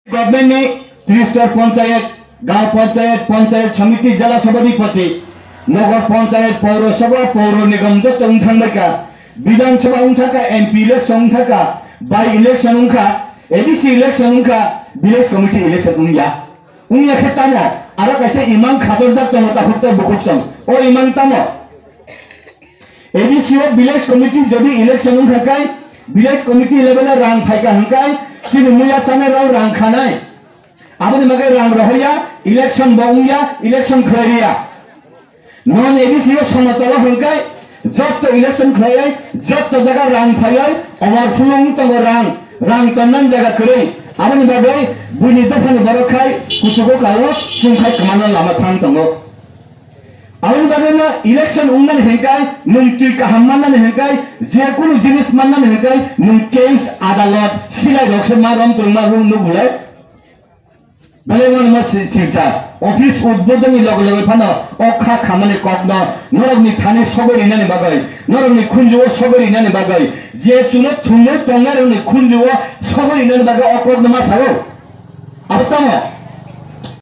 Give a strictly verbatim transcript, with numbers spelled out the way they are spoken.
Government ni Tristor Panchayat, Gaon Panchayat, Panchayat Samiti, Jala Sabhadipati, Nagar Panchayat, Paurasabha, Paura Nigam joto wng thangbaikha. Bidhan Sabha wng thangkha, M P election wng thangkha, by election wngkha, A D C election wngkha, village committee election wngya. Wngya khe tamo, aro kaisa imang khatorjak tongo takhuk tei bukhuk song. O imang tamo? A D C o village committee jodi election wngkha kai, village committee level o rang phaikha hwnkhe, chini muya chanai rok rang khanai. Aboni bagwi rang rohorya, election bo wngya, election khlai riya. Non A D C o somotolo hwnkhe, jotto election khlaiwi, jotto jaga rang phaiwi, overflow wng tongo rang, rang tonnani jaga kwrwi. Aboni bagwi buini dophani borok khai kuchugo kao, chwng khai kwmana lama thang tongo. Aboni bagwi no election wngnani hwnkhe, nwng twi kaham mannani hwnkhe, je kunu jinis mannani hwnkhe, nwng case, adalot, silai rok se ma rom twrwngma rung nukle. Belai uanama si-, silsa. Office udbodhonni loge loge phano o kha khamani kokno norokni thani sogwi rinani bagwi, norokni khunjuo sogwi rinani bagwi, je chwngno thwngwi tongnairokni khunjuo sogwi rinani bagwi o kokno ma sao. Abo tamo?